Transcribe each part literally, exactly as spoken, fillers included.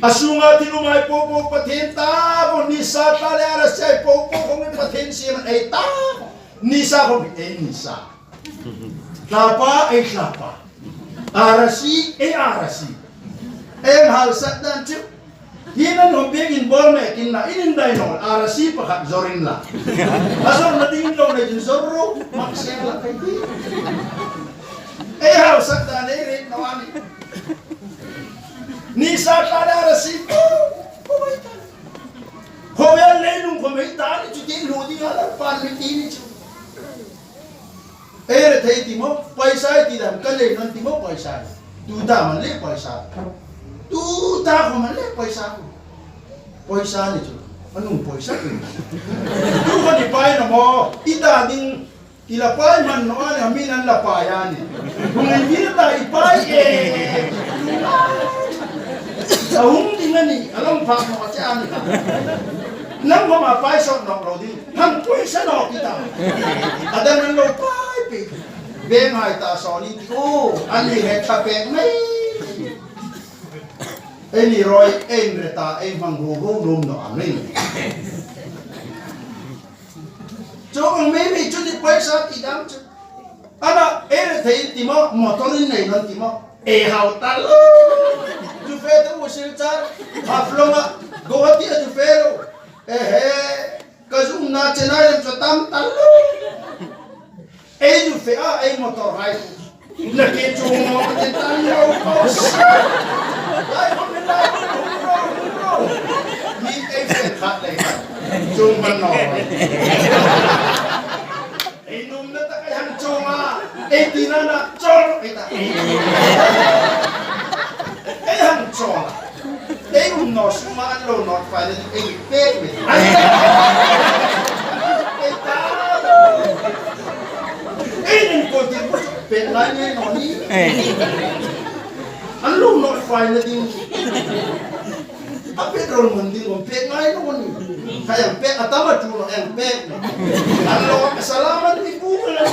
A sunga thil um ei po po Pathien ta, ko nisa tla le arasi ei po po khom Pathien siem ei ta. Nisa khom ei nisa. Thlapa ei thlapa. Arasi ei arasi. Ei hausa dan chu. Hi nan hom biek in bol mek in la, in indai naw, arasi pakhat zawr in la. A zawrna ding lo nei ding zawr ro, mak seng la kai ti. Ei hausa dan ei ring naw a nih. Nisa tla le arasi. Khawvel leilung khom ei ta ni chu tin hlu ding a la pan mi ti ni chu. Ei rethei ti maw, paisa ei ti dam ka lei naw ti maw paisa. Tuta man le paisa. Tuta khom man le paisa. Paisa ni chu. A nung paisa ti. Tu khom ni pai naw maw. I ta ding I la pai man naw a nih, a mi nan la pai a nih. Hung ei mi ta i pai e. A hung ding a nih, a lam phak naw che a nih. Nang hma ma pai sawt naw lo ding. Hang paisa naw ki ta. A dang nan lo pai pe. Be ngai ta saw ni ti o. An ni he tha pek mai. Ei ni roi, ei ni re ta, ei hmang ro ro nuom naw a nih. Chuong ang mi mi chu ni paisa ti dam chu. Ana, ei rethei ti maw, motor in nei naw ti maw. Ei hau ta lo. Chu fe tu u sil char. Haflong a, Guwahati a chu fe lo. Ehe, ka zumna Chennai lem chu tam ta lo. Ei chu fe a, ei motor hai. Na ke chung mo ka tin tan lo ko. Lai ko min lai ko ro ro. Mi ei fe khat le. Chung man no. Ei num na ta kai hang chung a. Ei ti na na chol ei ta. Ei hang chung. Ei um naw sunga an lo nawt fai le ei pek mi. Ei ta. Ei nen ko ti ko pek ngai ngai naw ni. An lo nawt fai le ding. A petrol man ding ko pek ngai naw ni. Kha yang pek a tam a tu lo yang pek. An lo salaman mi bu le.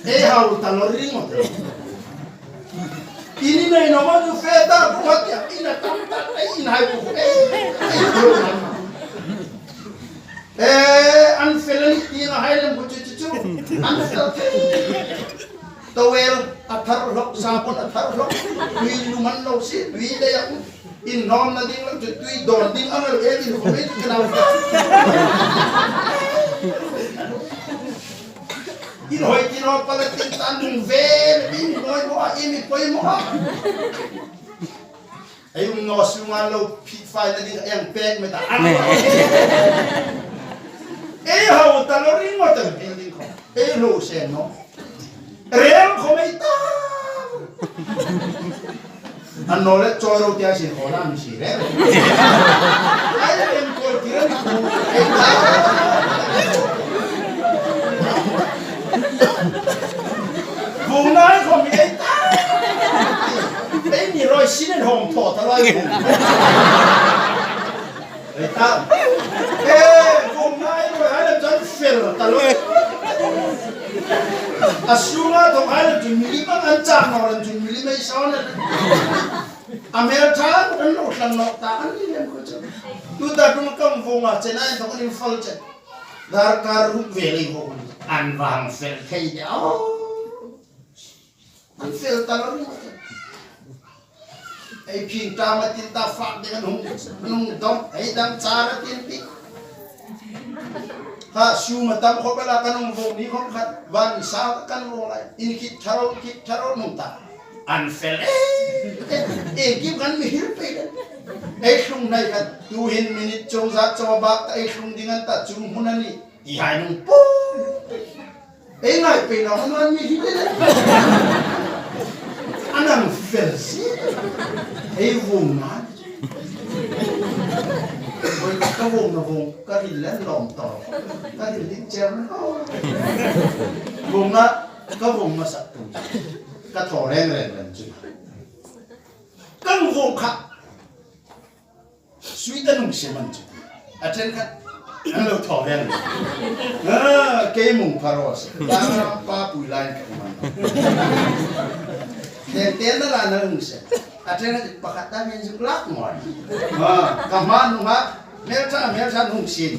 Ei hau ta lo ring o. Ini nei no ma du fe ta ko tia ina tam ta ei in hai ko. Eh, an fel ni ti na hai lem ko chu chu chu. An fel. Towel a thar lok, sabon a thar lok. Tui lu man lo si, tui le ya. In nom na ding lam chu tui don ding ang el e ding ko me ti na. In hoi ti no pala tin tan nung ve, in hoi mo a, in hoi mo a. Ei um naw sunga lo phi fai na ding ang pek me ta. Ei hau ta lo ring mo ta building ko. Ei lo se no. Rel ko me ta. An naw le chawi ro tia sin ko lam si re. Ai le em ko ti ran ku. Ei ta. Vung nai ko mi ei ta. Ei ni roi sin en hong tho ta lai. Ei ta. Eh, vung nai roi hai le chun fel ta lo. A sunga thong hai le chun mi li bang an chang naw le chun mi li mei sawn le. A mel tha an lo tlang naw ta an ni lem ko chu. Tuta tum kam vunga Chennai thong ni fal che. Darkar ruok ve lei ho. An vang fel thei de. Oh. An fel ta lo ni. Ei phing ta ma tin ta fak ding an hung, an hung dom, ei dam char a tin ti. Ha, sum a tam khop el a kan hung vong ni khom khat, van sa kan vong lai. In khit tharo, khit tharo nung ta. An fel e, e, e, kim kan mi hil pe le. Ei hlung nai khat, tu hin minute chawng za chawng bak ta ei hlung ding an ta chu hmun a ni. Ti hai nung pu. Ei ngai pe naw hmun mi hi le. An ang fel si. Ei vung na. Oi, ka vung na vung, ka hril le lawm tawp. Ka hril ding chairman. Vung na, ka vung masak tu. Ka thaw reng reng reng chu. Ka vung kha. Sui ta nung se man chu. A ṭhen khat. An lo thaw reng. Ah, kei mung pharo se. Pa, pa pui lai ka man. Ten ten na la na nung se. A ṭhen a ti pakhat ta min zuk lak maw. Ah, ka hma nunga, hmel ṭha, hmel ṭha nung sin.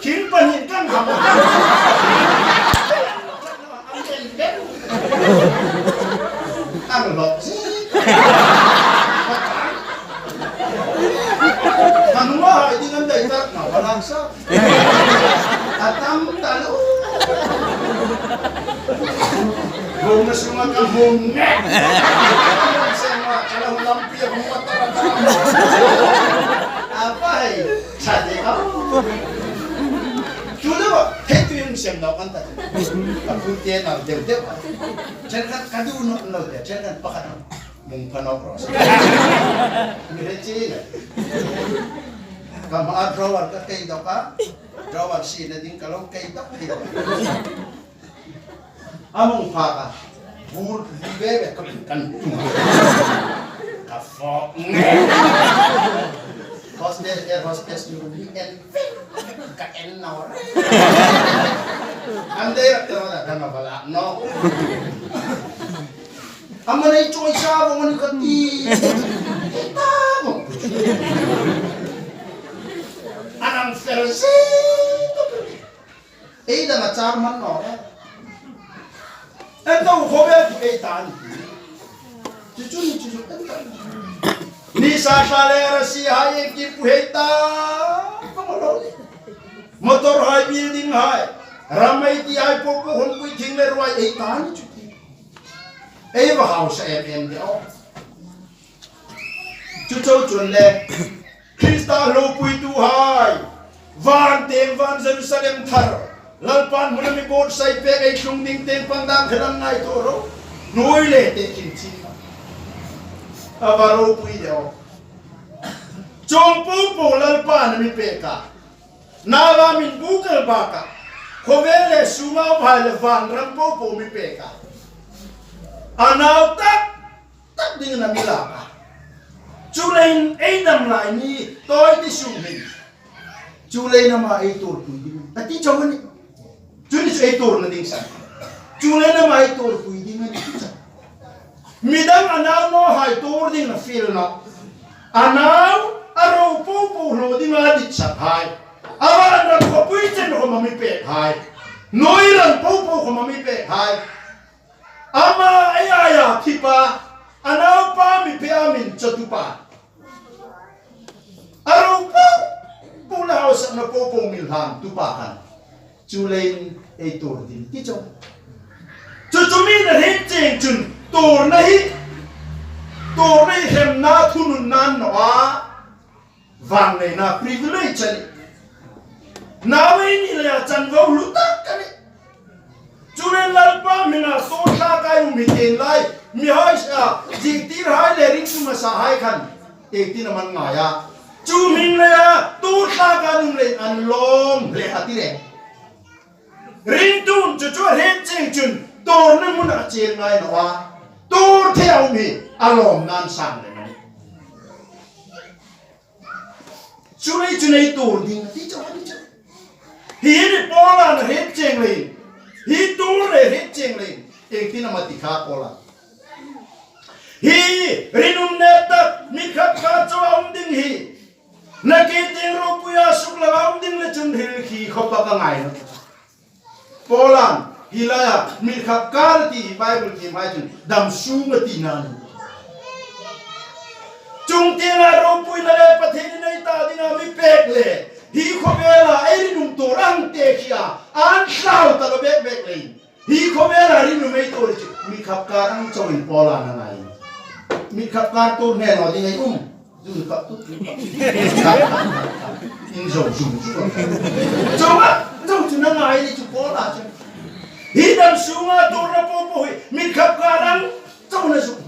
Thil pahni kan hawng. Ang lok si. Ka nunga hai ding an dai tak na, ka lak sa. A tam ta lo. Hmuna sunga ka hmuna. Sunga ka lo lampi a hmuna ta ta. A pai, sa de a. Chu lo, he tu yung sem no kan ta. Ka pu te na de de. Chen kan ka du no no de, chen kan pakhat. Mung phanok ro. Mi re chi le. Ka hma drawer ka kei dawk a. Drawer sina ding ka lo kei dawk. A mung pha ka. Bur li ve ve ka kan. Ka fok. Hostel, air hostess ni en. Ka en naw. An dei rak te na ka na bala no. Ama nei choi sa bo mani ka ti. Ta bo. Anang fel si. Ei da ma char man no. En to kho be ei ta ni. Chu chu ni chu chu. Ni sa sa le ra si hai ki pu hei ta. Ka ma lo. Motor hai, building hai. Ram ei ti hai po po hon pui thing le ruai ei ta ni chu. Ei va hausa em em de o. Chu chau chun le. Krista lopuituhai. Van tieng van Jerusalem thar. Lalpan hmuna mi bawt sai pek ei tlung ding tieng pang dang khelang ngai to ro. Nuoi le te kin chi. A va ropui de o. Chuong po po Lalpan mi pek a. Nava min bu kal bak a. Khawvel le sunga vai le van ram po po mi pek a. A nau tak tak ding na mi lak a. Chuleiin ei dam lai ni tawi ti sung hin. Chuleiin ama ei tuor pui ding. A ti chau ni. Chu ni chu ei tuorna ding sa. Chuleiin ama ei tuor pui ding a ni chu. Midang a nau naw hai tuor ding a fiel naw. A nau a ro po po hlo ding a dit sak hai. A van ram khawpui chen khawm a mi pek hai. Nuoi ram po po khawm a mi pek hai. Ama ei aia thipa, a naupa mi pek a min chawtupa. A ro po po le hausakna po po mi hlan tupa khan. Chuleiin ei tuor ding ti chau. Chu chu mi na hriet chieng chun tuorna hi, tuorna hi hremna thununna naw a. Vang nei na privilege a nih. Nau ei ni le a chanvo hlu tak a nih. Chuleiin Lalpa hminga tuor thlak a um hi tien lai. Mihai sa, ziktirhai le ringtu masa hai khan. Ei tina man ngai a. Chu hming le a, tuor thlak a um le an lawm le a ti le. Ringtun chu chu a hriet chieng chun, tuorna hmuna chel ngai naw a. Tuor thei a um hi, a lawmnan sang le a nih. Chuleiin chu ei tuor ding ti chau a ni chu. Hi ni Paula'n a hriet chieng le. Hi tuor le hriet chieng le. Ei tina ma ti kha Paula'n. Hi rinum nep tak mi khat khat chau a um ding hi. Na ke tieng ropuia suk lama um ding le chun hril khi khawpa ka ngai naw. Paula'n, hi laia, mi khap kar ti hi Bible thiem hai chun, dam sung a tina a nih. Chung tienga ropuina le Pathienin ei ta dinga mi pek le, hi khawvela ei rinum tuor ang te khi a, an hlau ta lo bek bek le. Hi khawvela rinum ei tuor chu, mi khap kar ang chauin Paula'n a ngai. Mi khap kar tuor hmel naw ding ei um. Zung kap tu. In zo zung zung. Chunga, zung chu na ngai ni chu Paula chu. Hi dam sunga tuorna po po hi, mi khap kar ang, chau na zung.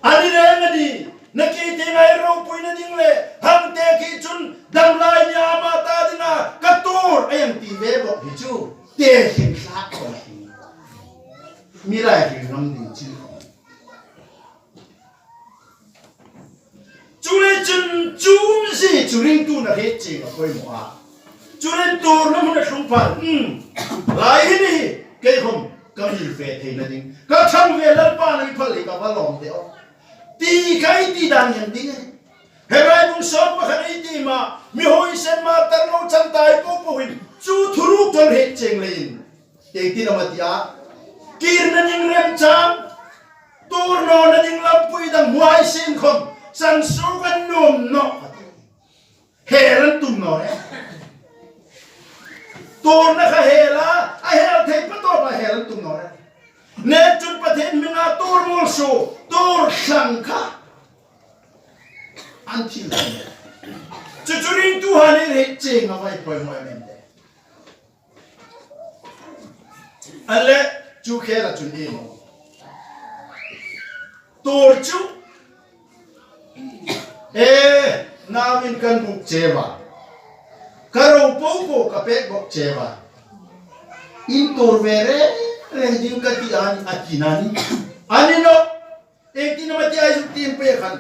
A ni le a ni, na ke tienga ei ropuina ding le, hang te khi chun, dam lai ni ama ta dinga, ka tuor, a yang ti ve bok hi chu, te hin sa ko hi. Mi lai hi ngam ding chi. Chuleiin chun chu zie chu ringtu'n a hriet chieng a poimaw a. Chuleiin tuorna hmuna tlung pha, hmm, lai hi ni, kei khawm ka mi fe theina ding. Ka thang ve Lalpa'n a mi phal hi ka va lawm de aw. Ti kha ei ti dan ngen ding ei. Hebrai bung sawm pakhat ei ti ma, mi huoisen martar lo chang ta ei po po hin chu thuruk chun hriet chieng leiin. Iengtin am a ti a? Kirna ding remchang, tuor nawna ding lampui dang huoisen khom sansuok an nuom nawh. Hel an tum naw nih. Tuorna kha hel a, a hel thei pa tawpa hel an tum naw nih. Nek chun Pathien hminga tuor muolsuo, tuor sang kha an thil. Chu chu ringtuhai ni hriet chieng a vai poimaw em em de. An leh chu khela chun ei maw. Tuor chu. E, nauin kan buk cheu a. Ka ro po po ka pek bok cheu a. In tuor ve reng reng ding ka ti a ni, a ti a ni. A ni nawh. Iengtin am a ti ei zuk tiem pei khan.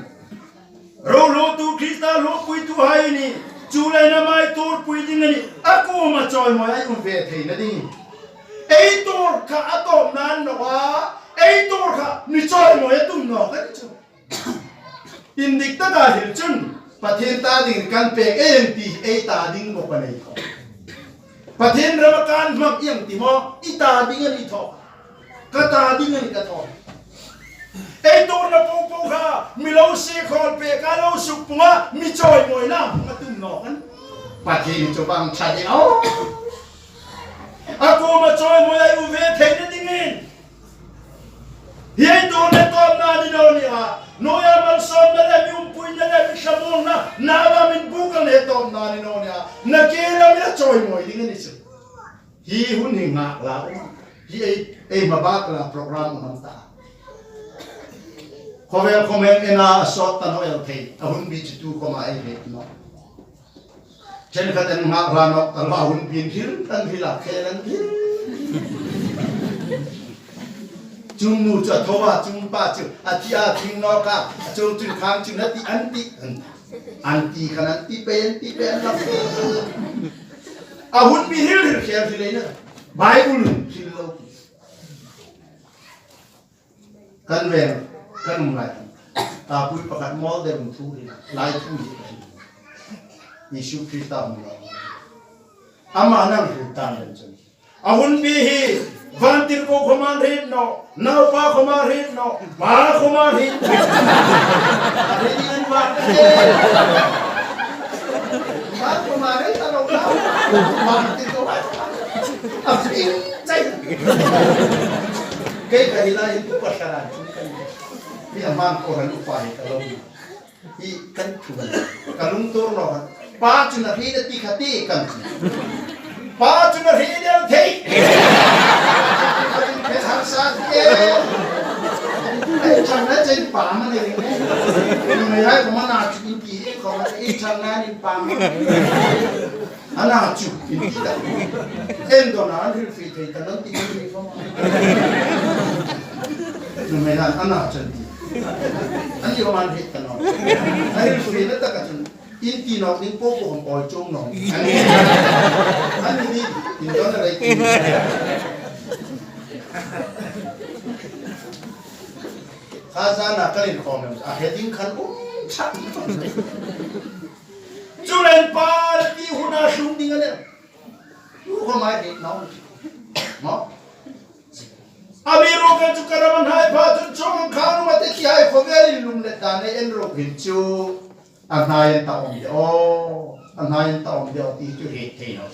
Ro hluotu Krista hluopuituhai ni. Chu lai na mai tuorpui ding a nih. A kuoma chawimawia ei um ve theina ding. Ei tuor kha a tawpna a ni nawh a. Ei tuor kha mi chawimawia tum nawk a ni chu. Indik taka hril chun Pathien ta dingin kan pek ei ti ei ta ding bok a ni thaw. Pathien rama kan hmang ieng ti maw, i ta ding a ni thaw. Ka ta ding a ni ka thaw. Ei tuorna po po kha mi lo sie khawl pek a, lo suk pung a, mi chawimawina hmang a tum nawk a nih. Pathien chu bang ṭha ding aw. A kuoma chawimawia ei um ve theina dingin. Hi ei tuorna tawpna ni naw ni a. Hnuoia malsawmna le mi umpuina le mi thlamuongna, nau a mi bukna le tawpna ni naw ni a. Na ke la mi la chawimawi ding a ni chu. Hi hun hi ngak la um. Hi ei, ei hma bak la program um an ta. Khawvel khawmeng ena a sawt ta naw el thei. A hun bi chu tu khawma ei hriet naw. Chen khat en ngak la nawk ta la hun bin hril, kan hril a khel an hril. Chung nu chu a tho a, chung pa chu a ti a, thing nawk a, a chung chun khang chun a ti, an ti, an, an ti khan an ti pen, ti pen la. A hun bin hril hril khel hril ei na. Bible hril lo. Kan veng, kan um lai. Tapui pakhat mawl deu thu hi, lai thu hi. Isu Krista um lai. Ama nang hril tang lem chun. A hun bi hi, vantirko khawma hriet naw, naupa khawma hriet naw, pa khawma hriet naw. A hriet ding an va. Pa khawma hriet ta lo naw. Vantirko khawma. A hriet chai. Kei ka hi lai hin tu pa saran. Hi a man ko ran upa hi ka lo. Hi kan thu kan. Ka lung tuor lo kan. Pa chu na hriet a ti kha ti kan. Pa chu na hriet a thei. Ka lung pe har sa ke. Ei chang na chen pa ma ni. Ni mai hai ko ma na chu in ti ko ma ei chang na ni pa ma. Ana chu, in ti ta. En do na an hril fie thei ta nan ti ni ko. Nu me nan ana chan ti. An yo man hril ta no. An hril fie na ta ka chun. In ti no, in po po hom oi chung no. An ni, an ni ni, in do na rei ti. Kha za na ka rin khom. A he ding khan um chak. Chu len pa ti huna hlum ding a nih. Tu khawma hriet naw. Maw? Amiruokchu ka ram a hnai pha chun chawng khang ma te ti hai khawvel in lum le ta nei en ruok hin chu. A hnai an ta awm de aw. A hnai an ta awm de aw ti chu hriet thei naw.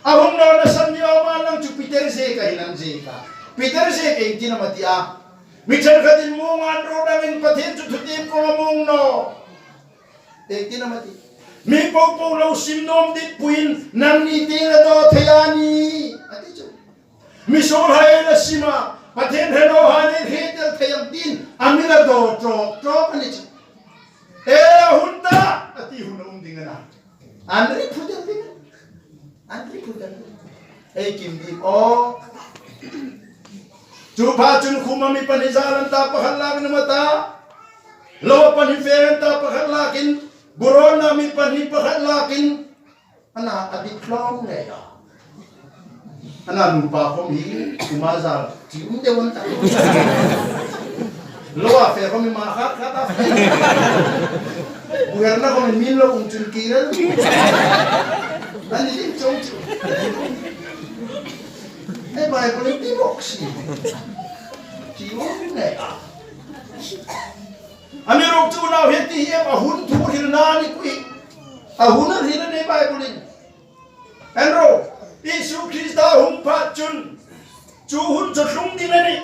A hung nawna san ni awm a nang chu Peter ziek a hin an ziek a. Peter ziek iengtin am a ti a. Mi ṭhenkhatin muong an ro dangin Pathien chu thutiem kawng a muong naw. Iengtin am a ti. Mi po po lo sim nuom dit puin nangni tieng a daw thei a nih. A ti chu. Misuolhai la sim a, Pathien hre nawhai hre tel thei am tiin, a mi la daw trawk trawk a ni chu. E, a hun ta, a ti hun a um ding a na. An ri phu tel ding. An ri phu tel ding. Ei kim ding aw. Chu pha chun khuma mi pahni zal an ta pakhat lakin a um a ta. Lo pahni fe an ta pakhat lakin. Burona mi pahni pakhat lakin. Ana a dik hlawm ngei a. Ana nupa khom hi, kuma zal, ti um deu an ta. Lo a fe khom i ma kha kha ta fe. Buherna khom i min lo um chun ki rel. Ani ding chong chu. Ei Bible ti bok si. Ti bok ne. Amiruokchu nau hi ti hi a hun thu hrilna ni kui. A hun a hril a ni Bible-in. An ro, Isu Krista hung pha chun, chu hun chu tlung ding a nih.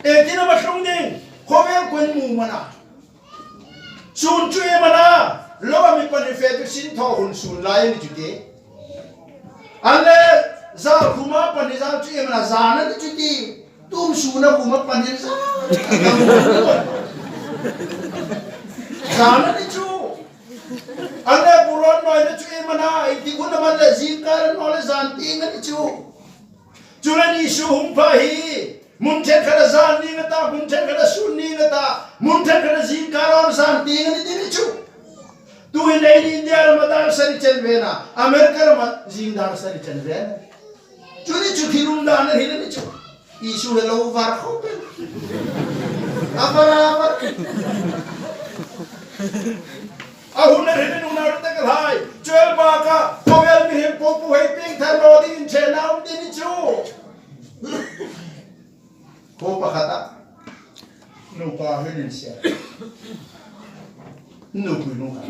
Ei tina ma tlung ding, khawvel kuoin mu am a na. Sun chu iem a na, lo a mi pahni fe chu sin thaw hun sun lai a ni chu ti. An le, zal khuma pahni zal chu iem a na, zan a ni chu ti. Tum suna khuma pahni zal. Zan a ni chu. An le buron noi na chu iem a na, ei ti hun a man le zingkar an naw le zan tieng a ni chu. Chu le Isu hung pha hi, mun ṭhen khat a zan ning a ta, mun ṭhen khat a sun ning a ta, mun ṭhen khat a zingkar a zan tieng a ni ti ni chu. Tuhin ei ni India rama dar sari chen ve na, America rama zing dar sari chen ve na. Chu ni chu thil um dan a hril a ni chu. Isu he lo var khop el. A var, a var. A hun a hril nung nar tak hai. Chuel ba ka, khawvel mihriem po po hei pieng thar naw dingin ṭhe naw um ti ni chu. Ko pakhat a. Nupa hin insia. Nupui nu kha.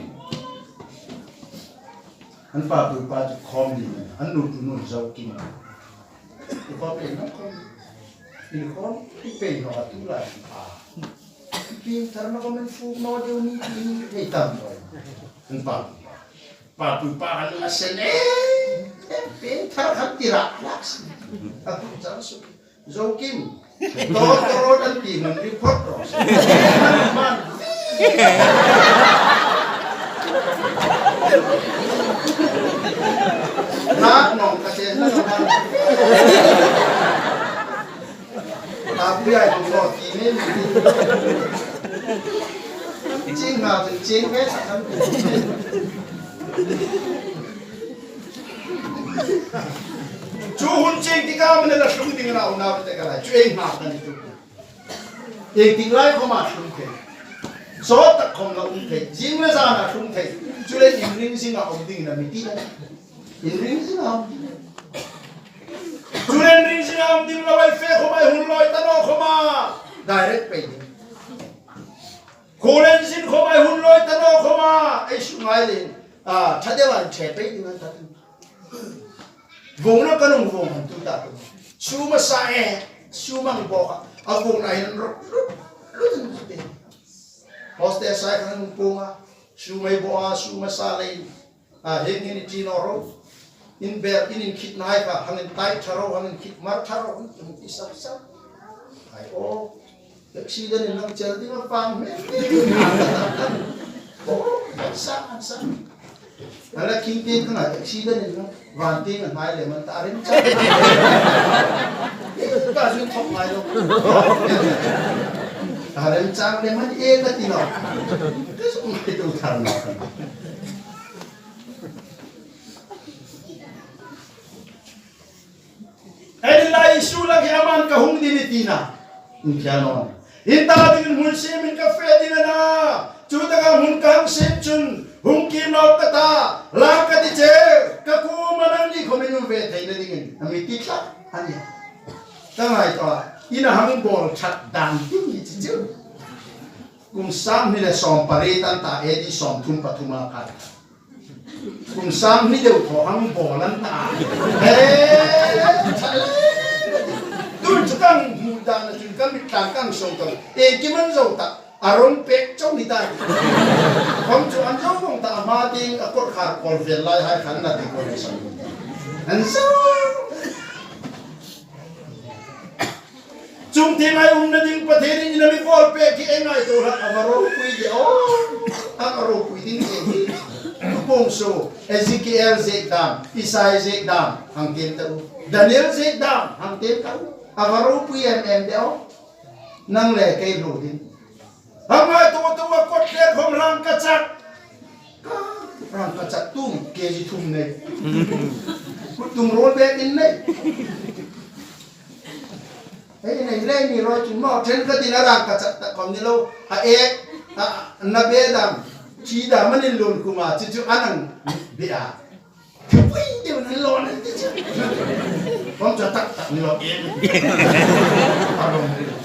An papui pa chu khawm ni. An nupui nu Zo Kim. Upa pe na khawm. In khawm, in pe naw a tu lai. A. Pieng thar naw khawm in fuk naw deu ni ti ni hei tam naw. An papui pa. Papui pa an la sen e. Pieng thar khan ti ra. Lak si. A ku chang su. Zo Kim. Tor tor an ti man report ro. Man. Nak nong ka chen na man. A pu ai ku lo ti ne ni. Ching na ching ching ke sa kan. Chu hun cheng ti ka man la hlung ding rau na te ka lai. Chu ei hma ka ni tu. Ei ting lai khoma hlung thei. Sawt tak khom la um thei. Zing le zana hlung thei. Chu le inring zinga um ding na mi ti na. Inring zinga um. Chu le inring zinga um ding la wai fe khoma hun loi ta naw khoma. Direct pei ding. Khulen zin khom ei hun loi ta naw khoma, ei su ngai leh, a, ṭha deu an ṭhe pei ding an ta tu. Vawngna ka nung vawng an tu ta tu. Sum a sa e, sum ang bawk a, a vawngna hin ruk, ruk, ruk an tu te. Hostel sai ka nung pung a, sum ei bawk a, sum a sa lei. A, hieng hin i ṭi naw ro. In ber, in inkhitna hai kha, hang intai ṭha ro, hang inkhit mar ṭha ro, in ti sam sam. Ai o, accident in lang chel ding a fang me. O, an sa, an sa. Ala king tin ka ngai accident in lang, van tin a ngai le man ta rim chang. Ka zun thok ngai lo. A rim chang le man e ka ti naw. Ka zun ngai tu thar naw. Ei lai Isu lak hi aman ka hung ding a ni tina. In khia naw. In ta dingin hmun siemin ka fe ding a na. Chu taka hmun ka hang siem chun hung kir nawk ka ta. Lang ka ti che. Ka kuoma nangni khomin um ve theina dingin. A mi ti tlat a nih. Ka ngaituo a. In a hang bawl ṭhat dan ding ni chi chu. Kum sang hni le sawm pariet an ta, A D sawm thum pathum a kha. Kum sang hni deu thaw hang bawl an ta. He, ṭha le. Tun chu kan hmu dan a chun kan mit tlang kan sawm tawng. E ki man zo ta. A rawng pek chau ni ta. Khom chu an zo vawng ta a hma ding a kawr khar kawl vel lai hai khan na ti kawl sawm. An zo. Chung tieng ei umna ding Pathienin a mi kawl pek hi ei ngaituo hlak a va ropui de aw. A va ropui ding che hi. Tupawng so, Ezekiel ziek dam, Isai ziek dam, hang tiem ta u. Daniel ziek dam, hang tiem ta u. A va ropui em em de aw. Nang le kei hlu ding. Hang ngaituo tuo a kawt tler khom rang ka chak. Ka rang ka chak tum, K G thum nei. Kut tum ruol bek in nei. Hei, hei, Hlei ni ro chu maw, ṭhen ka tina rang ka chak tak khom ni lo. A ek, a, na be dam, chi dam manin lun kuma, chu chu anang be a. Thupui deu ni lo na ti chu. Khom chu tak tak ni lo. A rom ni lo.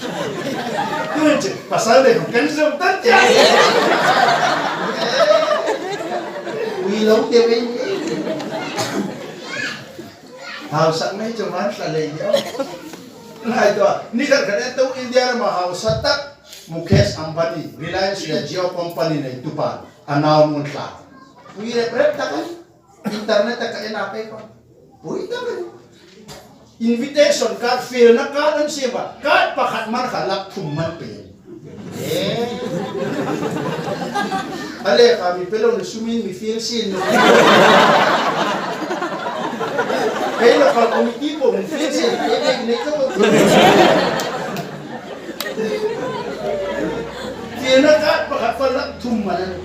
Tu chu, pasal le kan zo tan tia. Ui lo te ve ni. Hausak nei chu man sa lei deu. Lai to, ni khat khat en to India rama hausa tak, Mukesh Ambani, Reliance le Jio Company nei tupa, a nau mun tla. Ui rep rep tak an, internet tak en a pe ko. Ui tak an. Invitation card, fielna card an siem a, card pakhat man kha lak thum man pe. Eh. A le kha mi pe lo ni sumin mi fiel sin no. Kei lo kha committee po mi fiel sin, kei le nei ka po. Fielna card pakhat pa lak thum man.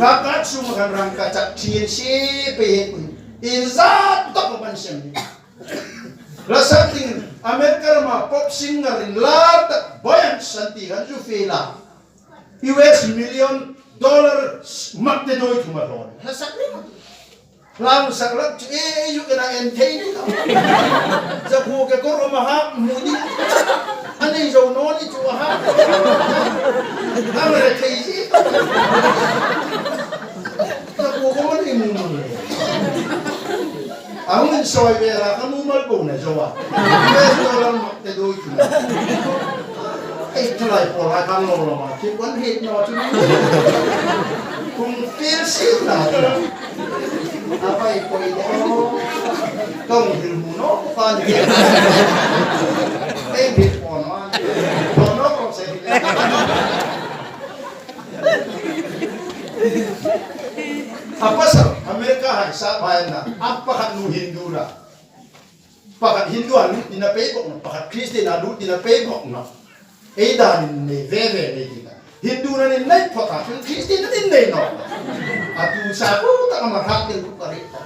Ka card sum khan rang ka chak thien si pe he kun. In zat to ko ban sem ni. Hla sak ding America rama pop singer inlar tak Beyonce an ti khan zu fiel a. U S million dollar mak te doi thum a hlawt. Hla sak ding. Hla sak lak chu e, e, zu kena en thei ni. Za khu ke ko roma ha mu ni. Ani zo no ni chu ha. Ang re thei si. Za khu ko man ni mu mu. A hung in soi ve la ka mu mal ko na zo a. Best dollar mak te doi chu. Ei, thalai po la ka lo lo ma. Ki wan hit no chu. Kung feel si na. A pai ko i ko. Kong hil mu no ko kan. Ei, hit po no. Ko no ko se. A pasal, America hai sa bai na, a pakhat nu Hindu la. Pakhat Hindu a lut ding a pei bok na, pakhat Christian a lut ding a pei bok na. Ei dan in nei ve ve nei ding a. Hindu na nin nei phawt a, Christian na nin nei naw. A tu sa ku ta ka ma hak ding ku ka ri ta.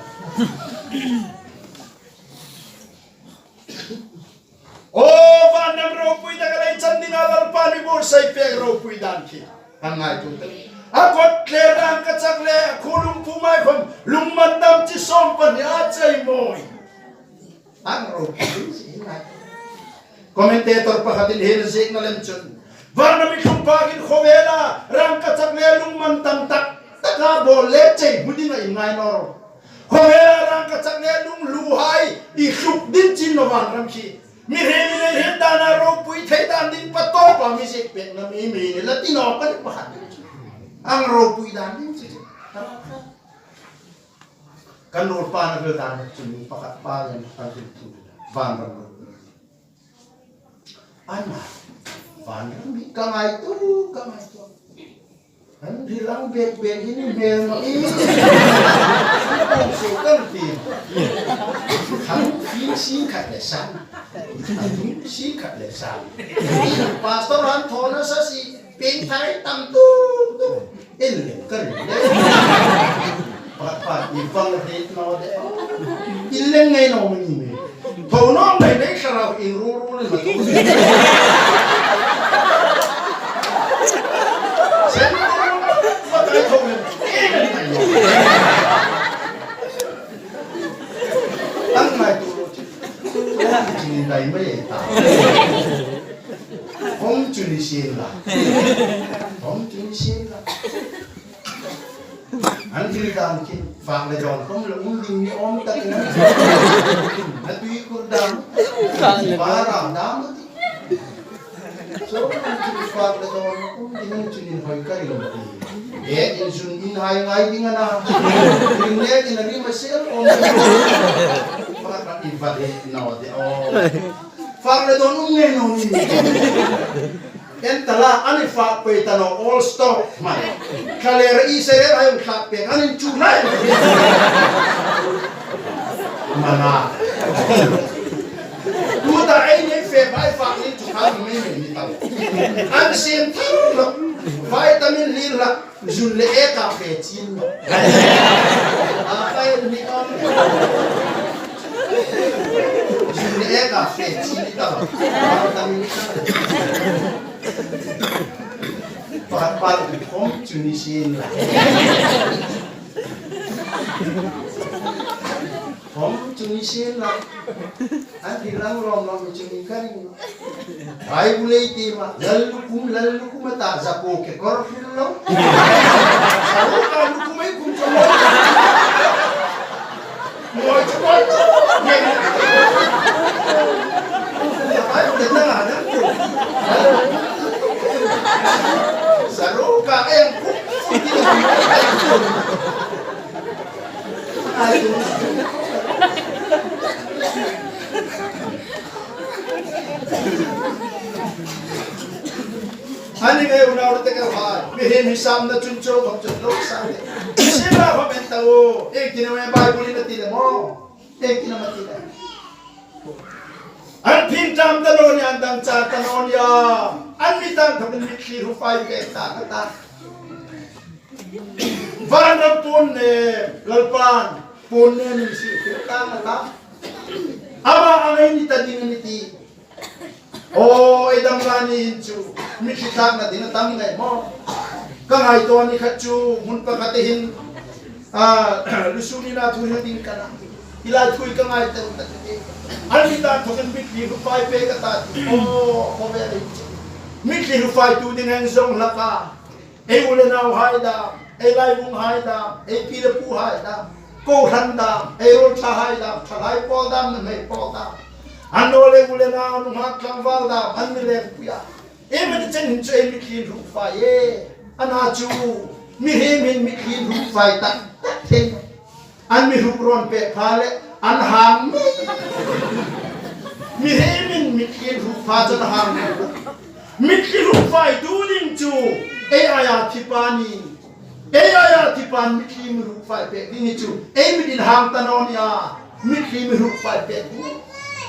O van dam ropui tak lei chan ding a Lalpan mi bawr sai pek ropui dan khi. Hang ngai tu tak. A kot le rang ka chak le khulum pu mai khom lungman dam chi sawm pahni a chei mawi. Ang ropui si ngai. Commentator pakhatin hin ziekna lem chun. Van dam mi thum pakin khawvela rang ka chak le lungman tam tak. Taka bawl le chei hmu ding a inngai naw ro. Khawvela rang ka chak le lungluhai i hluk ding chin naw van ram khi. Mi hre mi le hre dana ropui thei dan ding pa tawpa mi ziek pek na mi mi ni la ti naw ka ni pakhat. Ang ropui dan ding chi. Kan ruol pa na vel dan chu mi pakhat pa yan kan thil thu. Van ram ropui. Ana, van ram hi ka ngaituo, ka ngaituo. An ri lang bek bek hi ni hmel ma i. Kong su kan ti. Khang fi si khat le san. An fi si khat le san. Pastor han thona sa si peng thai tam tu tu. En le ka ri le. Pa, pa, i vang rit naw de. I leng ngai naw mi ni. Tho naw ngai nei thlarau in ru ru le ma tho. Sen pa kai tho le. An ngai tu ro chi. Chi ni dai mai ta. Hom chu ni sin la. Hom chu ni sin la. An thil dan khi, fak le dawn khom le um ding ni awm tak in. Na tui kur dam. Fak le dawn. Bara dam ti. So, an thil fak le dawn um ding chu nin hoi ka ring ti. E, in sun in hai ngai ding a na. Ring le in ri ma sel om. Fak ka i fak le no de o. Fak le dawn um nge no ni. En ta la, an fak pei ta naw, all stock hmai. Thlalêr Israel hai hung thlak pek, an inchuk lai. Mana. Tuta ei nei fe bai fak inchuk kha mei mei ni ta. An siem thar lo. Vitamin lien la. Zun le ek a fe chin. A kai ni am. Zun le ek a fe chin ta. Vitamin Chu ni sien la. Hom chu ni sien la. An thil lang lawm lawm chu ni ka ring. Bible ei ti ma, lal lukum, lal lukum a ta, zapo ke kor fil lo. Saruka lukum ei kum chom lo. Moi chu moi. Ai, te ta na. Saruka em kum. Ai, Ani ngai unau te ka hai. Mihriem hi samna chun chau khom chun lo sa. Sila khom en ta u. Ek din a Bible in a ti le maw. Ek din a ma ti le. An phing tam ta lo ni, an dang cha ta lo ni a. An mi tang khom in mi thli ru fai pe ta ka ta. Vanram puon ne, Lalpan puon ne min si, ka ta ka ta. Ama a ngai ni ta ding ni ti. Aw, ei dam la ni hin chu, mi thli thlakna ding a tam ngai maw. Ka ngaituo ni khat chu, hmun pakhat hin, a, Lusuni na thu hril ding ka na. I lai thu ka ngaituo ta ti. An mi ta thok in mi thli ru fai pe ka ta ti. Aw, ko ve le chu. Mi thli ru fai tu ding hang zong la ka. Ei u le nau hai dam, ei laibung hai dam, ei pi le pu hai dam, kohran dam, ei ruolṭha hai dam, ṭhalai pawl dam, nuhmei pawl dam. Annawleh u le nau, nunghak tlangval dam, an mi leng puia. Ei mi chen hin chu ei mi thli ru fai e. Ana chu, mihriem hin mi thli ru fai tak tak thei. An mi hruk rawn pek pha le, an hang mei. Mihriem hin mi thli hruk pha chu an hang mei. Mi thli hruk fai tu ding chu, ei aia thi pa ni. Ei aia thi pa mi thli mi hruk fai pek ding hi chu, ei mi din hang ta naw ni a. Mi thli mi hruk fai pek ding.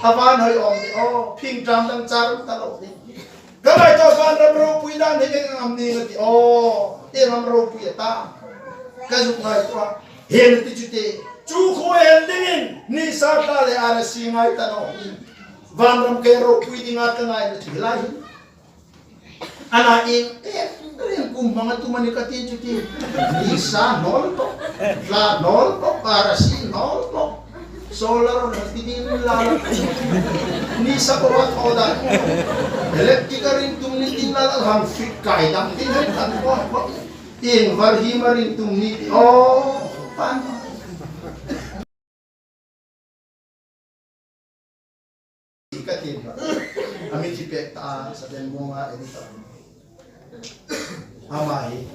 A van hoi awm de aw, phing tam dang char ta lo ding. Ka ngaituo vanram ropui dan hi ka ngam ni nga ti. Aw, ieng am ropui a ta. Ka zuk ngaituo. Hieng ti chu ti. Chu khu el dingin, nisa tla le R S C ngai ta naw. Vanram ke ropui dinga ka ngaina chu hi lai hi. Ana ieng, eh, ring kum hmang a tum a ni ka ti chu ti. Nisa hnawl bawk. Tla hnawl bawk, R S C hnawl bawk. Solar on ti ding la. Nisa ko wa ko da. Electric a ring tum ni ding la la hang fit kai dam ding hai kan ko ko. Ieng var hi ma ring tum ni. Oh, pan. Ka ti ba. A mi ti pek ta, Saden Munga editor. Ama hi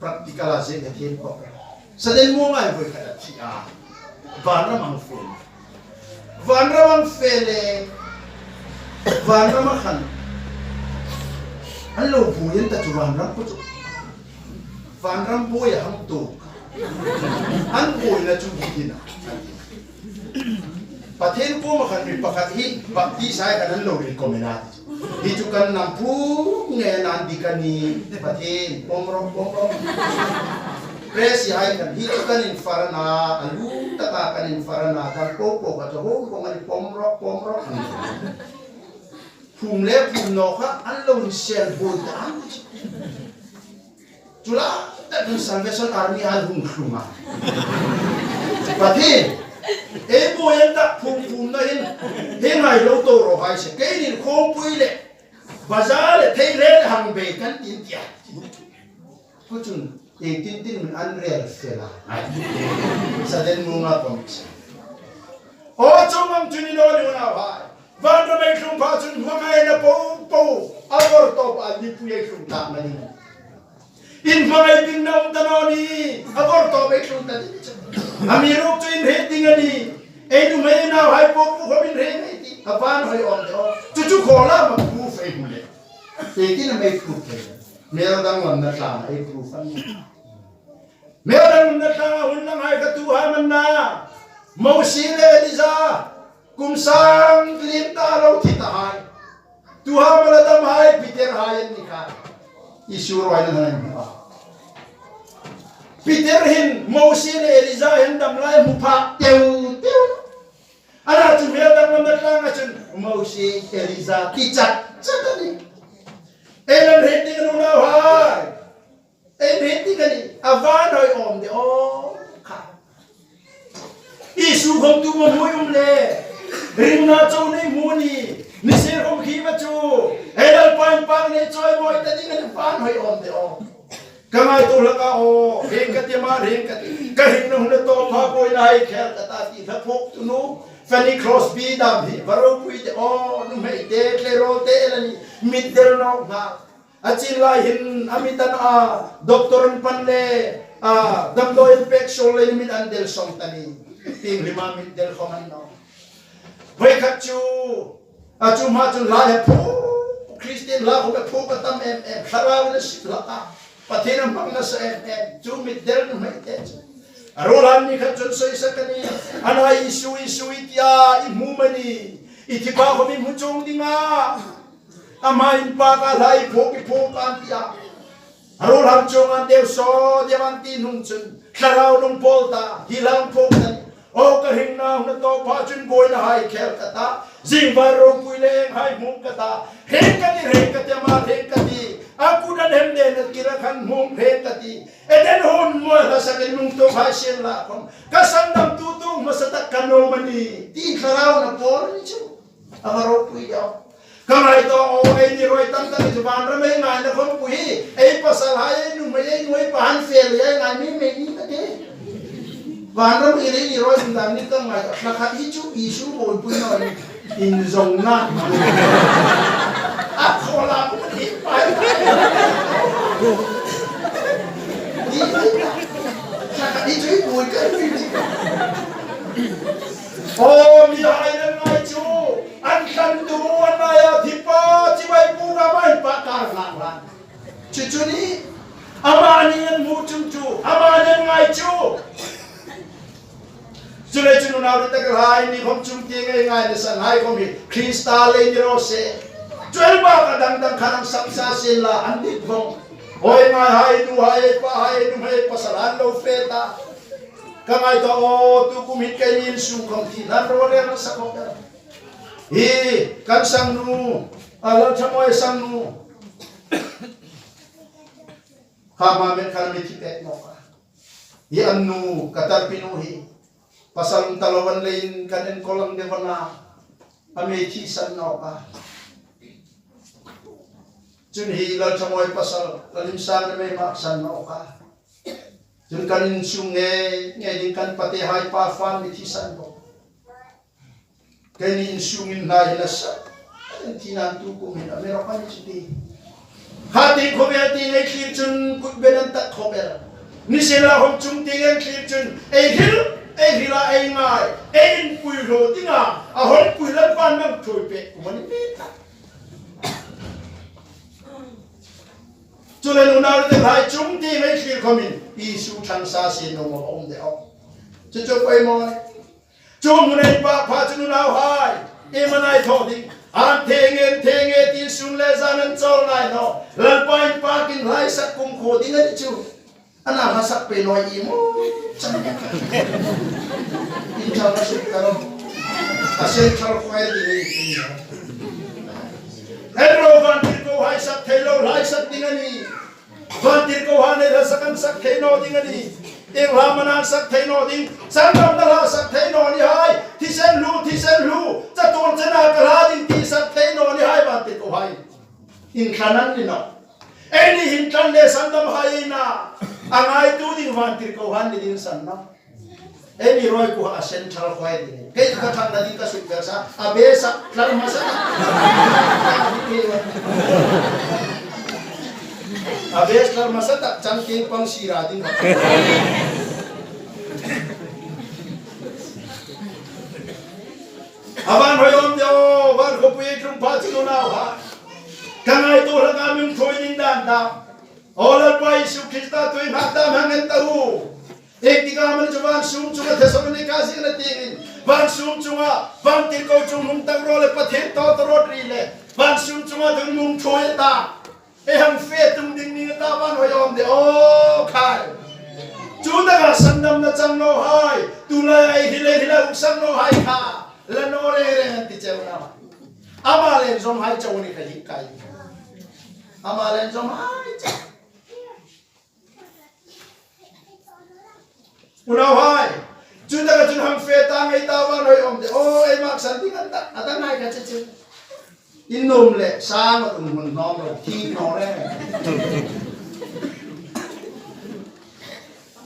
practical a zet a thiem ko. Saden Munga hi voi khat a thi a. Vanram ang fe. Vanram ang fe le. Vanram a khan. An lo buoi an ta chu vanram ko chu. Vanram buoi a hang tu. An buoina chu hi hin a. Pathien kuoma khan mi pakhat hi baptise hai khan an lo recommend a. Hi chu kan nam phu nge nan di kan ni Pathien pom rawk, pom rawk. Presi hai khan hi chu kan infar a na, a lu taka kan infar a na, kan po po ka chu ho ko ngani pom rawk, pom rawk. Phum le phum naw kha an lo insel buoi ta. Chu la, ta dun Salvation Army an hung hlum a. Pathien, ei buoi an ta phum phum na hin, hi ngai lo to ro hai se, keinin khawpui le, bazar le, thei le, hang bei kan tin tia. Ku chun, ei tin tin min an rel fel a. Saden Munga pom se. O chungam chun i lo ni unau hai. Vanram ei hlum pha chun hmangaina po po. A bor tawp a ni pui ei hlum ta ma ni. Inhmangai ding na um ta naw ni, a bor tawp ei tlung ta ding chu. Amiruokchu inhriet ding a nih. Ei nuhmei nauhai po po khom inhriet ngei ti. A van hoi awm de aw. Chu chu khaw la ma proof ei hmu le. Ei tin am ei proof thei. Mel danglamna tlanga ei proof a nih. Mel danglamna tlanga hun langhai ka tuhai manna. Mosie le Elija. Kum sang tling ta lo thi ta hai. Tuha mala dam hai, Peter hai an ni kha. Isu ruoi nan hai mu a. Peter hin Mosie le Elija hin dam lai hmu pha teu teu. Ana chu mel danglamna tlanga chun Mosie, Elija ti chat chat a nih. Ei lo hriet ding unauhai. A van hoi awm de aw kha. Isu khom tu mo hmui um le. Ringna chau nei hmu ni. Ni se khom khi ma chu. He Lalpa inpak nei chawi mawi ta ding a ni, van hoi awm de aw. Ka ngaituo hlak a aw. Reng ka ti ma, reng ka ti. Ka hringna hun a tawp pha buoina hai khel ka ta ti hla phuoktu nu Fanny Crosby dam hi va ropui de aw. Nuhmei te, tleirawl te el a ni. Mitdel nawk hna. A chin lai hin a mit an a, doctor an pan le, a, damdawi an pek suol le mit an del sawng ta ni. Tieng hlima mitdel khom an naw. Voi khat chu, a chu hma chun lai a phuok, Christian lai khom a phuok a tam em em, thlarau le sip hlak a. Pathien a hmang nasa em em, chu mitdel nuhmei te chu. A ruol hlan ni khat chun sawisak a ni, a na Isu, Isu i tia, i hmu am a ni, i thi pha khom i hmu chuong ding a. Ama inpak a hla i phuok, i phuok an tia. A ruol hlan chuong an deu saw, deu an ti hnung chun. Thlarau lung pawl ta, hi hla phuok ta ni. Aw ka hringna hun a tawp pha chun buoina hai khel ka ta. Zing var ropui leng hai hmu ka ta. Reng ka ti, reng ka ti, ama reng ka ti. A kut an hem den a kir a khan hmu reng ka ti. Eden hun mawi hla sak in lungtuo hai sien la khom. Ka sandamtu tu hmasa tak ka nuom a ni. Ti thlarau na pawl ni chu. A va ropui deu. Ka ngaituo aw, ei ni ruoi tam tak chu vanram ei ngaina khom pui hi. Ei pasal hai, ei nuhmei, ei nuhmei pa han fel ei ngai mi mei ni ta te. Vanram ei ni ruoi tam tak ni ka ngai ta khat hi chu Isu buoipui naw ni. Inzawngna. A khaw la mu ni pai. Ni ta. Khat hi chu i buoi ka ni. Aw, mihai le ngai chu, an thlantu an ngai a, thi pa, chibai pu ka mai pa kar hlang hlang. Chu chu ni, ama ni an hmu chung chu, ama ni an ngai chu. Chu le chu nunau ri tak hai ni khom chung tieng ei ngai le san hai khom hi, Krista le ni ro se. Chu el ba ka dang dang khan ang sam sa sien la, an dik vong. Oi ngai hai, nu hai, pa hai, nu hai, pasal an lo fe ta. Ka ngaituo aw, tu kum hin keini insung khom thi hlan ro le na sa khom. Hi, kan sangnu, a Lalthamawia sangnu. Kha ma men khan mi thi pek nawk a. Hi an nu, ka tarpi nu hi. Pasal um ta lo an leiin kan enkawl ang deu a na. A mi thisan nawk a. Chun hi Lalthamawia pasal, Lalimsang le mei maksan nawk a. Chun kan insung ngei ngei ding kan pate hai pa fan mi thisan bok. Keini insung in hnai hin a sa. Kan thi nan tu kum hin a mi ro kan chi ti. Ha ti khom el ti ngei thlir chun kut ben an tak khom el. Ni se la hom chung ti ngei thlir chun ei hril, ei hril a ei ngai, ei inpui lo ding a, a hon pui Lalpan nang thui pe kum a ni mi ta. Chu le nunau te hai chung ti ngei thlir khomin Isu thang sa si no mo om de om. Chu chu poi mo. Chu mun ei pa pa chu nunau hai. Ei ma nai tho ding. An theng en theng e ti sun le zan an chol ngai no. Lalpa inpakin lai sak kum kho ding a ni chu. Ana hla sak pe lo i mo. Chang ka. In chang ka suk ka lo. A sen chal khoi ding ni. En ro vantirko hai sak thei lo, lai sak ding a ni. Vantirko hai nei hla sak an sak thei naw ding a ni. Ieng hla am an sak thei naw ding. Sandamna hla sak thei naw ni hai. Thisen hlu, thisen hlu. Chatuon chena ka hla ding ti sak thei naw ni hai vantirko hai. Inthlan an ni naw. Eini hin thlan le sandam hai ei na. A ngaitu ding vantirko hai ni ding san naw. Eini ruoi ku a central choir ding. Kei ka thang na ding ka suk ber sa. A bass a tlar hmasa. A bass tlar hmasa tak chang king pang sira ding. A van hoi om deu, van khawpui tlung pa chu nau ha. Ka ngaituo hlak a mi thui ding dan ta. O Lalpa Isu Krista tui hmak dam hang en ta u. Ek tika man chu van sum chunga Thessalonika zing na tingin. Van sum chunga, van tirko chung hung tak ro le Pathien tawtawrâwt ri le. Van sum chunga tun mung thui ta. E hang fe tung ding ni ta van hoi om de o khai. Chu taka sandamna chang naw hai. Tu lai ai hi le hi la uk sang naw hai kha. La naw le reng an ti cheu naw. Ama len zom hai chau ni kha hi kai. Ama len zom hai chau. Unauhai, chu taka chun hang fe ta ngei ta, van hoi awm de. O, ei mak san ding an ta, a ta ngai ka che che. In nuom le, sang a um hun nuom lo, thi nuom le.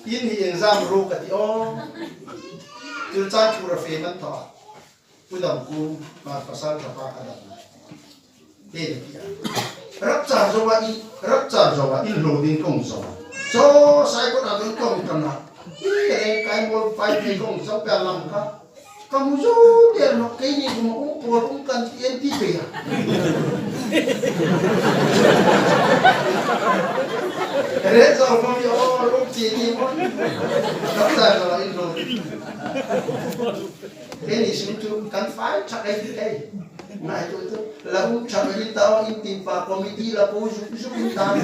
In hi exam ru ka ti o. Chu cha chu ra fe man tho. Pu Dam Kum, ma pasal ka pa ka dam. Te le tia. Rapture zo a i, rapture zo a in lo ding kong zo. Zo sai ko ta ding kong ta na. I re kai mol pai pe kong zo pe lam ka. Ka mu zo te no ke ni ko um po um kan ti en ti pe ya. Re zo ko mi o lo ti ni mo. Rapture zo a in lo. Eni sum chu kan fai chak ai ti ai. Ngai tu tu. La um chak ai ta o in tin pa committee la po zu zu in ta.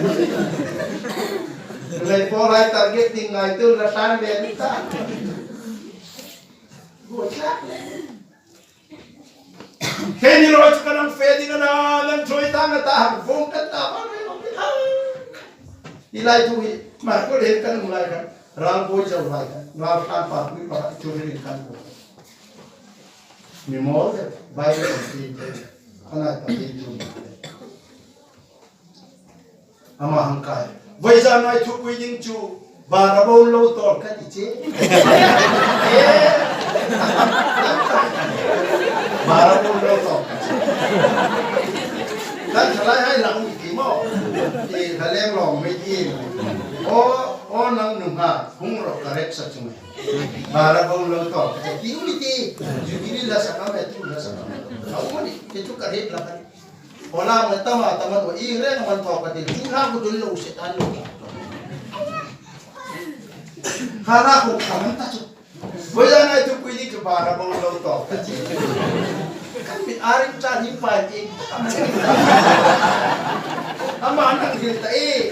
Ngai po lai target ding ngai tu la san ve in ta. Go chak. Eni lo chu kan fe ding a na, nan choi ta na ta hang vong kan ta ba. Ni lai tu hi, ma ko le kan um lai kan. Ral boi zo lai kan. Ral kan pa pui pa chu ri kan ko. Mi mawl te, Bible kan ti te, a nai ta ti tu. Ama hang kai. Voi za nai thupui ding chu, bara bo lo tol ka ti che. Bara bo lo tol ka che. Kan thalai hai lang ti mo. Ti ka leng long me ti. O, o nang nu ha, hung ro ka rek sa chung. Bara bo lo tol ka che. Ti u ni ti. Ju ki ni la sa ka me, tu la sa ka me. Ka u ni, ti tu ka rek la ka. Ola ma tama tama to i re man to ka ti chu na ku dun lo se tan lo. Ka na ku ka man ta chu. Voi za nai thupui ding chu bara bo lo to ka ti. Kan mi aring cha ni pa ni. Ama nang dil ta e.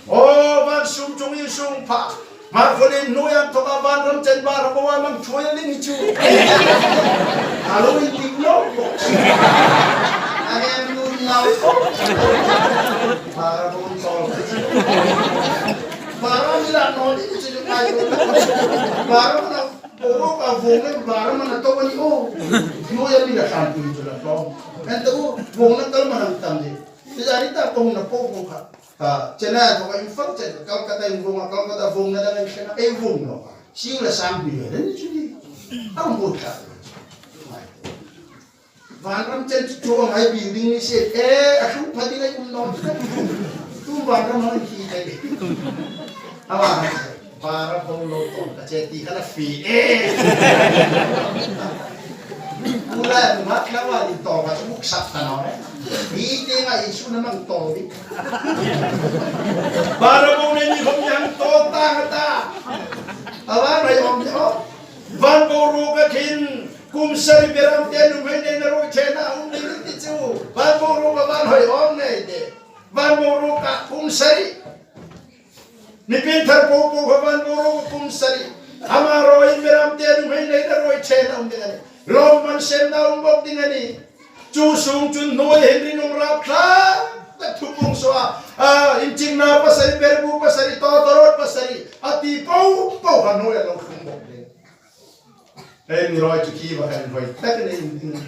O, van sum chung i sum pha. Mar khawlin hnuoia inthawka vanram chen bara bo a mang thuoi a ling hi chu. A lo indik naw bawk. A hemlum naw bawk. Bara bo thaw. Bara mi la naw ni chu ngai. Bara na boruok a vawng le bara man a to ni o. Hnuoia mi la tlan tu chu la to. An to vawng na kal man ang tam de. Ti za ni ta kong na po ko kha. Ka chena to ka Imphal chen, Calcutta in vawng a, Calcutta vawng na dang in chena, ei vawng lo. Siu la sang bi le ni chu ni. Ang bo ta. Vanram chen chu chu mai building ni se. E, a thu pha ding ai um no. Tu vanram han ki te. Awa. Bara bo lo to ka che ti ka la fi. E. Kula mat la wa ni to ka muk sap ta no. Ni te nga Isu na mang to ni. Bara bo ne ni hom yang to ta ta. Awa rai om ni o. Van boruok a khin kum sari beram te nuhmei neina ruoi thena um ni ti chu. Van boruok a van hoi om nei de. Van boruok a kum sari. Ni pin thar po po kha van boruok kum sari. Ama ruoi beram te nuhmei neina ruoi thena um ding a nih. Lawmman semna um bawk ding a nih. Chu sung chun hnuoi hin rinum rap tlat tak thupung suo a. A, inchingna pasari, berbu pasari, tawtawrawt pasari. A ti po po kha hnuoi a lo tlung bawk ding. Ei mi ruoi chu khi va kan hoi tak nei um ding.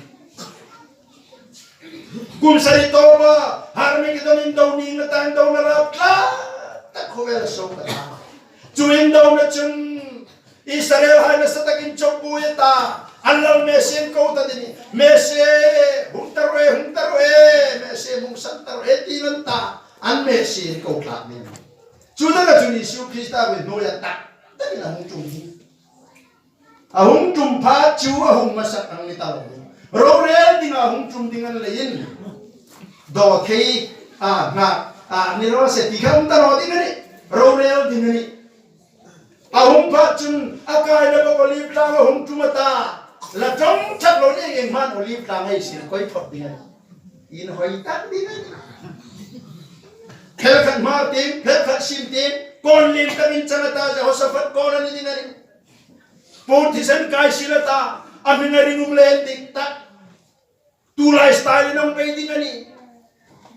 Kum sari tawpa, Harmagedon indona, indona rap tlat tak khawvel a suok ta. Chu indona chun Israelhai nasa takin chawk buoi a ta. An lal Messie an ko ta ding. Messie, hung ta ro e, hung ta ro e. Messie, hung san ta ro e, ti an ta. An Messie an ko tlat ding. Chu taka chun Isu Krista ve hnuoia tak takin a hung tum ding. A hung tum pha chu a hung hmasak ang ni ta lo. Rorel dinga a hung tum ding a ni leiin. Dawthei, a, nghak, a, ni raw se ti kha um ta naw ding a nih. Rorel ding a nih. A hung pha chun a kaina bawk Olive tlang a hung tum a ta. La ṭawng ṭhak lo ni eng hman Olive tlang ei sin koi phawt ding a nih. Inhoi tak ding a nih. Phelkhat hmar tieng, phelkhat sim tieng, kawn lien takin chang a ta, Jehoshaphat kawn a ni ding a nih. Puon thisen kai sil a ta, a hming a ringum le dik tak. Tulai style-in a hung bei ding a nih.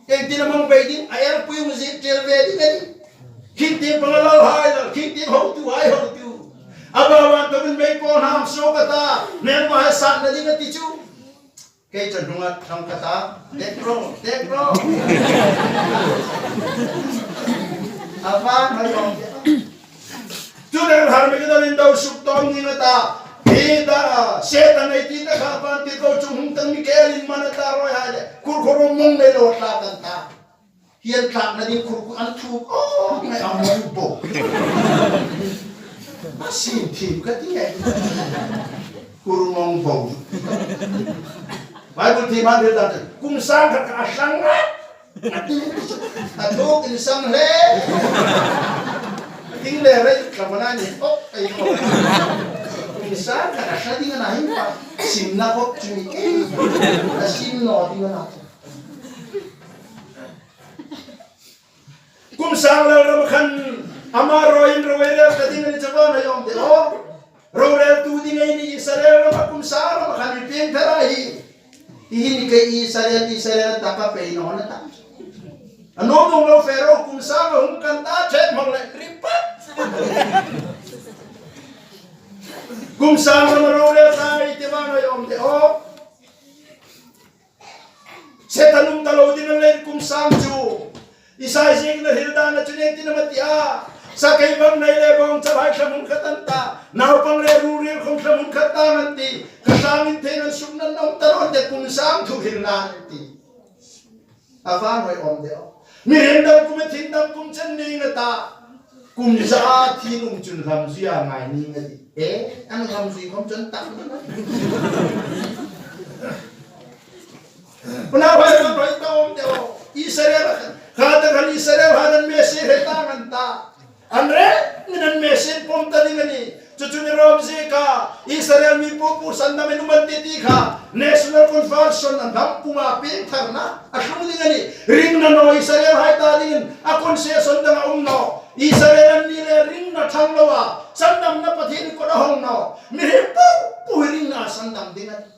Engtin am a hung bei ding, a elpui hung ziek ṭiel ve ding a nih. Khing tieng panga lalhai lal, khing tieng hotuhai hotu. Kei po hnam suok ka ta, hmel ma hai sat na ding a ti chu. Kei chu hnunga thang ka ta, tek ro, tek ro. A va, hai ro. Chu le har mi ka dal in dau suk tawm ni nga ta. Hi ta, Setan ei ti ta kha pan ti ko chu hung tang mi ke lin man ta roi hai le. Kur khur mong nei lo tla kan ta. Hian tlakna ding khur an thu, aw, ngai a mong bo. A sin thim ka ti ngai. Khur mong bo. Bible thim han thil dan kum sang khat a sang a. A thuk in sang hle. Ting le rei ka mana ni, oh, ai ko. Kum sang khat a sang ding a na hin pa. Sim na ko chu mi. A sim naw ding a na. Kum sang Lalram khan ama ruoiin rorel ta ding a ni chauh a na awm de aw. Roreltu ding ei ni Israel rama kum sang rama khan mi pieng thara hi. Hi hi ni kei Israel, Israel ta ka pei naw na ta. A nuom nuom lo Pharaoh kum sang hung kan ta ṭhek hmang le ri pa. Kum sang rama rorel ta ei ti ma na awm de aw. Setan um ta lo ding a ni kum sang chu. Isai ziekna hril dan a chu ning tin a ma ti a. Sakei bang nei le bawngchal hai thlamun khat an ta. Naupang le ruril khom thlamun khat ta an ti. Ka sang in thei nan suk nan nawm ta ro te kum sang thu hril dan an ti. A va hoi awm de aw. Mi hril dan kum a thil dan kum chen ni nga ta. Kum za a thil um chun hlam zui a ngai ni nga ti. Eh, an hlam zui khom chun tak. Unau hai ram hai ta awm te aw. Israel kha ta khan Israel hai nan message hai ta ngan ta. An re, ni nan message pawm ta ding a ni. Chu chu ni rom zi ka. Israel mi pu pu sandam in um an ti ti kha. National Conference an dam puma pieng thar na. A hlung ding a ni. Ring na naw Israel hai ta ding in. A concession dang a um naw. Israel an ni le ring na thang lo a. Sandam na Pathien ko na hong naw. Mi hril pu pu ring na sandam ding a ni.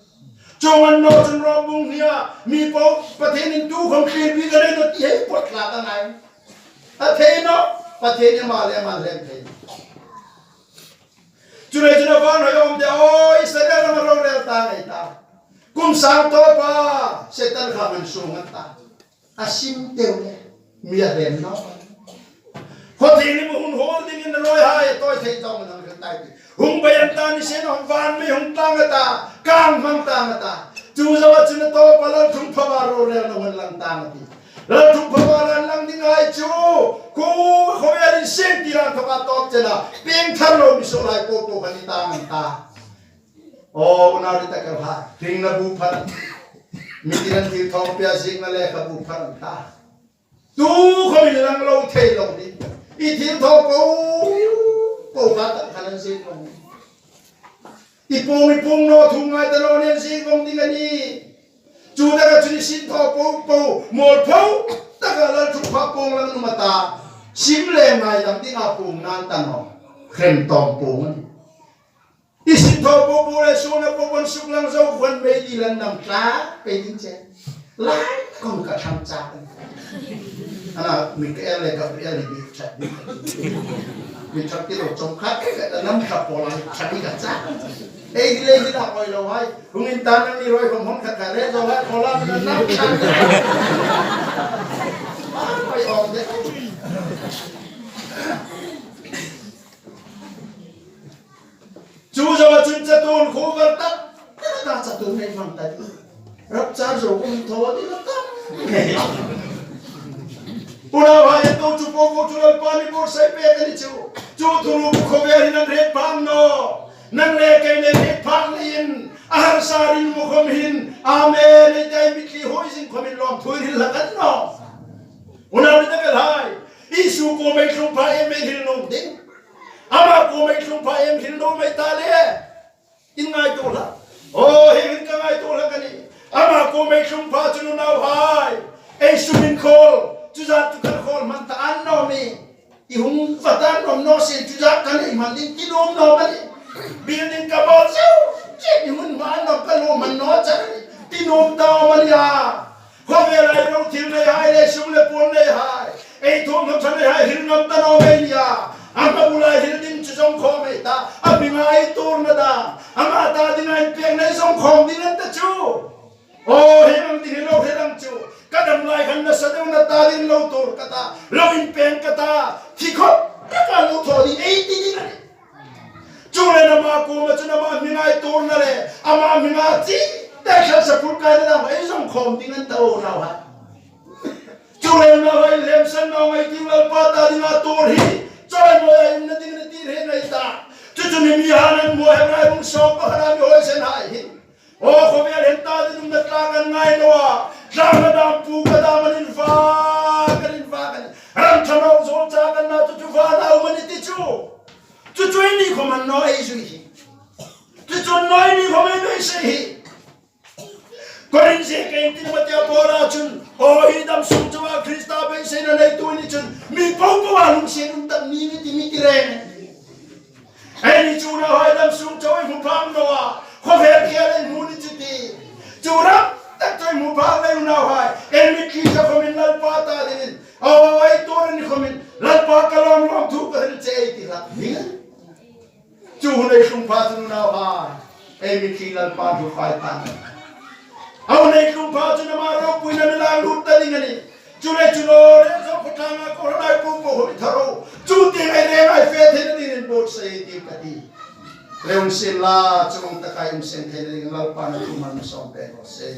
Chuong an naw chun ro bung hnia, mi po Pathienin tu khom thlir bik a nei naw ti hei pot tla ka ngai. A thei naw, Pathien ama le ama hlem thei. Chu le chun a van hoi awm de aw, Israel rama rorel ta ngai ta. Kum sang tawpa, Setan kha man sung an ta. A sim teu le, mi a rem naw. Khawthli ni hun hol dingin a loi hai, tawi thei tawng nang kan tai ti. Hung bai an ta ni sien hung van mi hung tang a ta, kang hmang tang a ta. Chu zo a chun a tawpa Lalthum phava rorel naw hung lang tang a ti. Lalthum phava lan lang ding hai chu, ku khawvel in seng ti lang thawka tawp chena, pieng thar lo mi so lai po po kan ni tang an ta. Aw, unau ri ta kal hai, ringna bu phan. Mi tinan thil thawng pia ziekna lekhabu phan ta. Tu khawmin lang lo thei lo ni. I thil thaw po, po kha tak khan an ziek lo ni. I pung, i pung naw thu ngai ta lo nen ziek vong ding a ni. Chu taka chun i sin thaw po po, mawl po taka Lalthum pha pung lang numa ta. Sim le ngai dam dinga pung nan ta naw. Hrem tawm pung a ni. I sin thaw po po le suolna po po suk lang zo khom mei ti lan nam tla pei ding che. Lai khom ka tham cha. Ana Mikael le Gabriel le mi chat ni. Mi chat ti lo chom kha ka nam kha po lang chat ni ka cha. Ei di le di la koi lo hai. Hung in ta nang ni roi khom hon kha ka re zo hai ko la nam chat. Ai om de. Chu zo a chun chatuon khuo var tak tak a chatuon nei hmang ta. Rapture zo kum thaw ding a tam. Unau hai, an ko chu po po chu Lalpa ni bawr sai pek a ni chu. Chu thuru bu khawvel hin an hriet phak naw. Nang le kei le hriet phak leiin a harsa ringum khom hin. Amen. Ei tai mitthli huoi zing khomin lawmthu hril hlak a ni naw. Unau ni ta kal hai. Isu kuoma i tlung pha em ei hril nuom ding. Ama kuoma i tlung pha em hril nuom ei ta le. In ngaituo hlak. Aw, hi hin ka ngaituo hlak a nih. Ama kuoma i tlung pha chun unau hai. Ei sum in khawl. Chu zat chu kan khawl hman ta an naw mi. I hung va ta an naw naw sien chu zat kan ei hman ding ti nuom naw ma ni. Building ka bawl zeu. Che i hung hma an naw ka lo hman naw cha ni. Ti nuom ta ma ni a. Khawvel ai ro thil nei hai le sum le puon nei hai. Ei thuom hmang ṭha nei hai hril ngam ta naw mei nia. A hma bula hril ding chu zawng khawm ei ta. A Ngai tuorna dam, ama ta dinga inpêkna ei zawng khawm ding a ni ta chu. Aw, hi ang ding hi lo hre dam chu. Ka dam lai khan nasa deuna ta dingin lo tuor ka ta, lo inpêk ka ta, thi khawp taka lo thaw ding ei ti ding a nih. Chuleiin ama kuoma chun ama hminga ei tuorna le ama hminga chîn tak khan sakhuol kaina dam ei zawng khawm ding a ni ta, unauhai. Chuleiin unauhai, lem san naw ngei ei tih, Lalpa ta dinga tuor hi chawimawi ei umna ding a nih ti hre ngei ei ta. Chu chu mi mihaiin an hmu a, Hebrai bung sawm pakhata mi hawisenhai hin. Aw, khawvel hin ta ding umna tlak an ngai naw a, tlangna dam, pukna dam an invâk, an invâk a nih. Ram ṭha naw, zawlchâk an na, chu chu vana um a nih ti chu. Chu chu eini khawm a ni naw ei zui hi. Chu chu a ni naw eini khawm ei beisei hi. Korinth ziektu inti Pathien Paula chun, aw, hi dam sung chauha Krista beiseina neitu ni chun mi popoa lunginsiet um tak mi ni ti mi ti reng. Eini chu unauhai, dam sung chauha ei hmu phak naw a, khawvel khêl ei hmu ni chu ti. Chu ram tak chu ei hmu phak leiin unauhai, ei mitthli ta khawmin Lalpa ta dingin, aw, ei tuor a ni khawmin Lalpa, ka lawm lawmthu ka hril che ei ti hlak ding. Chu hun ei tlung pha chun unauhai, ei mitthli Lalpa hlu fai ta. A hun ei tlung pha chun ama ropuina mi lang lut ta ding a nih. Chu le chu lo le zo khawtlanga kohranhai popo khawm ei thaw ro. Chu tieng ei rengna ei fe theina dingin buotsai ei tiu ka ti. Hre unla, chuong taka ei um seng theina dingin Lalpan a thu mal mi sawm pek raw se.